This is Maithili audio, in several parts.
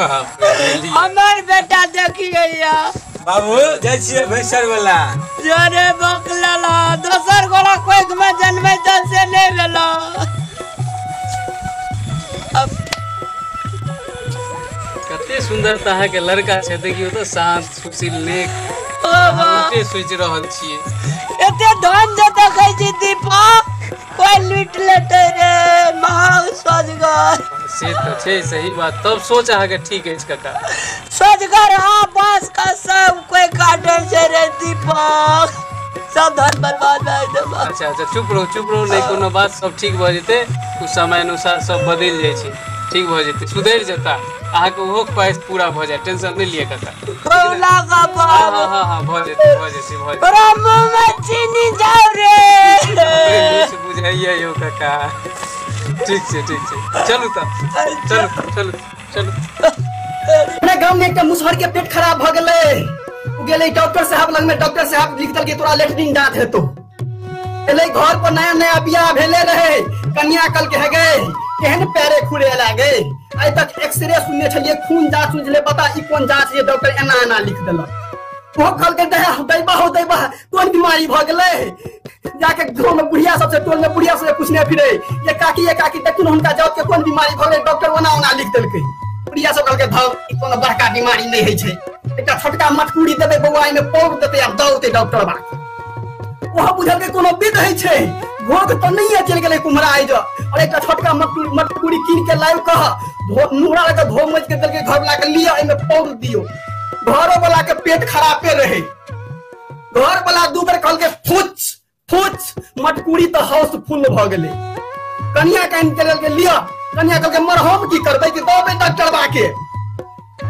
बाप रे। हमर बेटा देखिए या बाबू जाइ छियै भैंसर वाला जरे बकलला दोसर गोला कोख में जन्मे से नहीं भेलो। कते सुंदर अहाँ के लड़का छै, देखियौ तऽ शांत सुशील नेक। उल्टे सोचि रहल छियै। एते धन जे देखै छी दीपा कोई लूट लेतै रे महग सोजगर। से तऽ छै सही बात, तब सोच अहाँके ठीक अछि काका। सोजगर हाँ बांस का सब कोई काटे छै रे दीपक, सब धन बर्बाद भए जेतै। अच्छा अच्छा चुप रहू चुप रहू, नहि कोनो बात, सब ठीक भऽ जेतै। ओ समय अनुसार सब बदलि जाइ छै, ठीक भऽ जेतै, सुधरि जेता अहाँके, ओहो ख्वाहिश पूरा भऽ जायत, टेंशन नहि लिअ काका। हाँ हाँ हाँ भऽ जेतै भऽ जेतै भऽ जेतै। तोरा मुँह में चीनी जाउ रे। बुझाइया यौ काका। ठीक छै ठीक छै, चलू तऽ चलू चलू चलू। अपना गाँव में एकटा मुसहर के पेट खराब भऽ गेलै, ओ गेलै डॉक्टर साहब लग में, डॉक्टर साहब लिख देलकै तोरा लेटरिन दाँत हेतौ। एलै घर पर नया नया बियाह भेले रहे, कन्या कल के हे गए केहन पैरे खुरे लागे, आइ तक एक्सरे सुनने छलियै, खून जांच सुनने छलियै, बता ई कोन जांच जे डॉक्टर एना एना लिख देलक। ओहो कहलकै दैबा हो दैबा कोन बीमारी भऽ गेलै। जाके गाँव में बुढ़िया सबसे टोल में बुढ़िया सबसे पूछने फिरे, ये काकी देखिन हुनका जात के कोन बीमारी भऽ गेलै, डॉक्टर ओना ओना लिख देलकै। बुढ़िया सब कहलकै धौ ई कोनो बड़का बीमारी नहि होइ छै, एकटा छोटका मटकूरी देबै बौआ एहिमे पौर देतै आ दऽ देतै डॉक्टर बा। ओहो बुझलकै कोनो विध होइ छै, भोग तऽ नहिये चलि गेलै कुम्हरा आइ और एकटा छोटका मटकूरी कीन के लाबि कऽ नुहरा लऽ कऽ धो मजि के देलकै घर वाला के, लिअ एहिमे पौर दियौ। घरो वाला के पेट खराबे रहे, घर वाला दू बेर कहलकै फुच फुच, मटकूरी तऽ हाउसफुल भऽ गेलै। कनिया के आनि के देलकै लिअ, कनिया कहलकै मर हम की करबै कि दबै डॉक्टर बा के।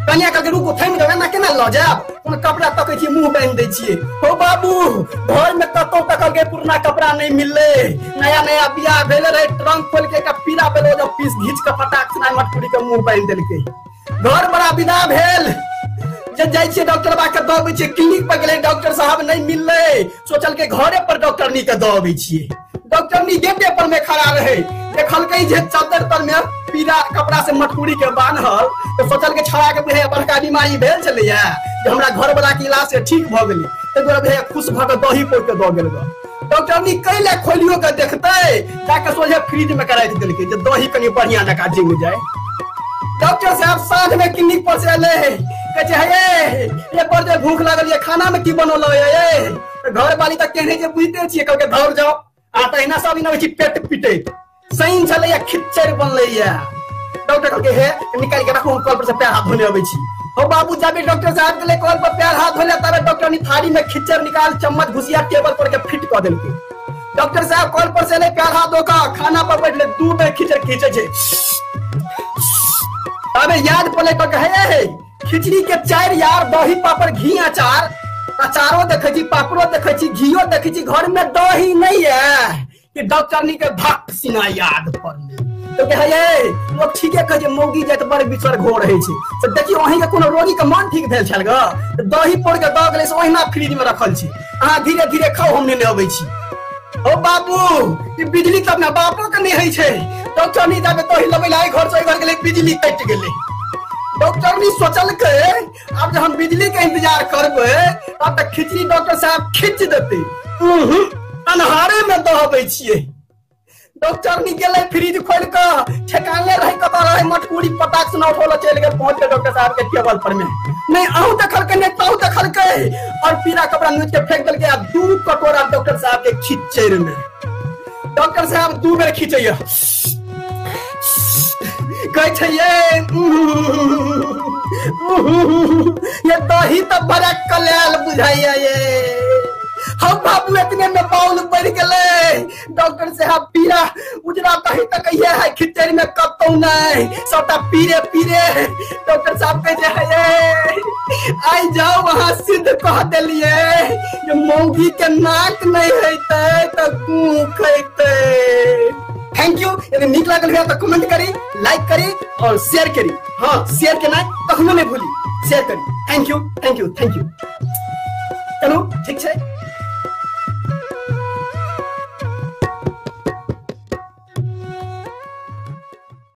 कनिया कहलकै रुकू थमि जाउ, एना केना लऽ जायब, कोनो कपड़ा तकै छियै मुँह बान्हि दै छियै। हो बाबू घर में कतौ तकलकै पुरना कपड़ा नहि मिललै, नया नया बियाह भेल रहे, ट्रंक खोलि के एकटा पीला ब्लाउज पीस घीच के फटाक से मटकूरी के मुँह बान्हि देलकै। घर बड़ा विदा भेल, जे जाइ छियै डॉक्टर बा के दऽ अबै छियै, क्लिनिक पर गेलै डॉक्टर साहब नहि मिललै, सोचलकै घरे पर डॉक्टरनी के दऽ अबै छियै। डॉक्टरनी गेटे पर में खड़ा रहे, देखलकै जे चद्दर तर में पीला कपड़ा से मटकूरी के बान्हल, तऽ सोचलकै छड़ा के बुझाइया बड़का बीमारी भेल छलैया जे हमरा घर वाला के इलाज से ठीक भऽ गेलै, ताहि दुआरे बुझाइया खुश भऽ कऽ दही पौर के दऽ गेल। डॉक्टरनी कैले खोलियो के देखतै, जाके सोझे फ्रिज में के राखि देलकै जे दही कनि बढ़िया जकाँ जमि जाय। डॉक्टर साहब साँझ में क्लिनिक पर से एलै, कहै छै हे ये बड़ जे भूख लागल ये, खाना में की बनौलौ ये? घर वाली तऽ केहने जे बुझिते छियै, कहलकै दौड़ जाओ आ तहिना सब दिन अबै छी पेट पिटैत, सैन छलैया खिच्चड़ बनलैया। डॉक्टर कहलकै हे निकालि के राखू, हम कल पर से पैर हाथ धोने अबै छी। हो बाबू जाबे डॉक्टर साहब गेलै कल पर पैर हाथ धोले, ताबे डॉक्टर थाली में खिच्चड़ निकाल चम्मच घुसिया टेबल पर के फिट कऽ देलकै। डॉक्टर साहब कल पर से एलै पैर हाथ धो कऽ खाना पर बैठले, दू बेर खिच्चड़ खींचै छै। ताबे याद पड़लै कहलकै हे हे खिचड़ी के 4 यार दही पापड़ घी अचार, अचारो देखै छी पापड़ो देखै छी घियो देखै छी, घर में दही नहीं है कि डॉक्टरनी के धक सिना याद पड़लै। तो कहै हे लोग ठीके कहै छै मौगी जाइत बड़ बिचर घोर रहै छै, तऽ देखियौ अहीं के कोनो रोगी के मन ठीक भेल छल ग, दही पौर के दऽ गेलै से ओहिना फ्रिज में रखल छै, अहाँ धीरे धीरे खाउ हम नेने अबै छी। ओ बाबू ई बिजली तऽ अपना बापो के नहि होइ छै। डॉक्टरनी जाबे दही लबै लए घर से घर गेलै बिजली कटि गेलै। डॉक्टरनी सोचलकै आब जे हम बिजली के इंतजार करबै तब तऽ खिचड़ी डॉक्टर साहब खींच देतै, अन्हारे में दहबै छियै। डॉक्टरनी गेलै फ्रिज खोलि कऽ, ठेकाने रहै कतऽ रहै मटकूरी, पटाक से उठौल चलि गेल, पहुँच गेल डॉक्टर साहब के टेबल पर में, नहि अहूँ देखलकै नहि तहूँ देखलकै, और पीला कपड़ा नोचि के फेंक देलकै आ 2 कटोरा डॉक्टर साहब के खिच्चड़ में। डॉक्टर साहब 2 बेर खींचैया, कहै छै ये दही तऽ बड़ा कलाल बुझाइया ये। हम बाबू इतने में बाउल बढ़ गेलै। डॉक्टर साहब पीरा उजरा दही तऽ कहिए है खिचड़ी में कतौ नहीं, सबटा पीरे पीरे। डॉक्टर साहब कहै छै हे आइ जाओ वहां सिद्ध कह देलियै जे मौगी के नाक नहीं हेतै तऽ गूं खैतै। Thank you. यदि नीक लागल हुए तो कमेंट करी, लाइक करी और शेयर करी। हाँ शेयर केनाइ कखनो नहीं भूली, शेयर करी। Thank you thank you thank you. चलू ठीक छै।